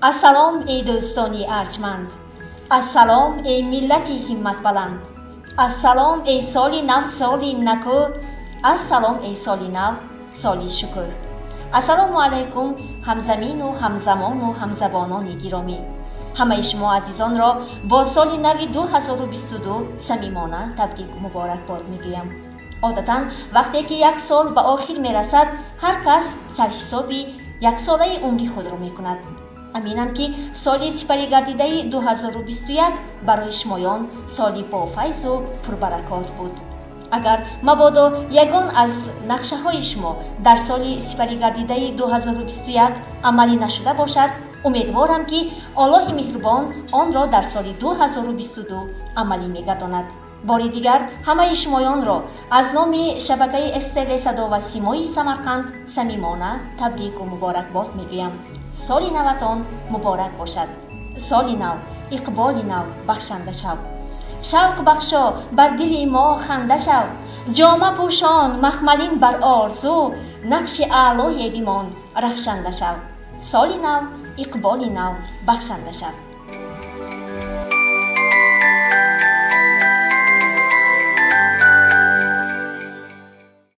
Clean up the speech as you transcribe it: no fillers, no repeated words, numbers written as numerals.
Ассалом, эй дӯстони арҷманд, ассалом, эй миллати ҳимматбаланд, ассалом, эй соли нав, соли накӯ, ассалом, эй соли нав, соли шукӯҳ. Ассалому алайкум, ҳамзамину ҳамзамону ҳамзабонони гиромӣ! Ҳамаи шумо азизонро бо соли нави 2022 самимона табрику муборакбод мегӯям. Одатан, вақте ки як сол ба охир мерасад, ҳар кас сарҳисоби яксолаи умри худро мекунад. Аминам, ки соли сипаригардидаи 2021 барои шумоён соли бофайзу пурбаракот буд. Агар мабодо ягон аз нақшаҳои шумо дар соли сипаригардидаи 2021 амалӣ нашуда бошад, умедворам, ки Оллоҳи меҳрубон онро дар соли 2022 амалӣ мегардонад. Бори дигар ҳамаи шумоёнро аз номи шабакаи СТВ «Садо ва симои Самарқанд» самимона табрику муборакбод мегӯям. Соли наватон муборак бошад! Соли нав иқболи нав бахшанда шав, шавқ бахшо, бар дили мо ханда шав, ҷома пӯшон махмалин бар орзу, нақши аълое бимон, рахшанда шав. Соли нав иқболи нав бахшанда шав.